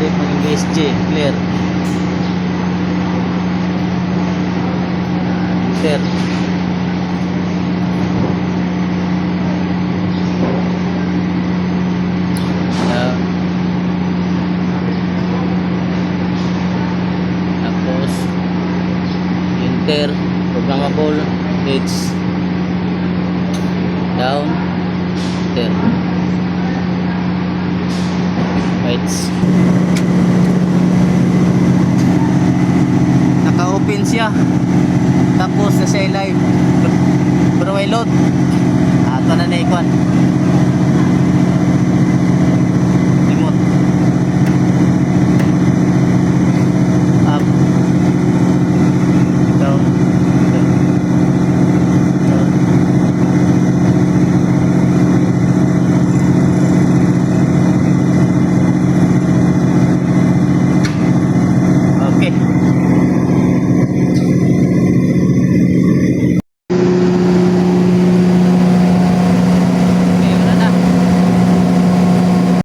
Dili maging BSG, clear. Enter. Yeah. Tapos enter programmable H, down, enter lights. Naka-open siya, tapos nasa live pero may load ato na na ikuan.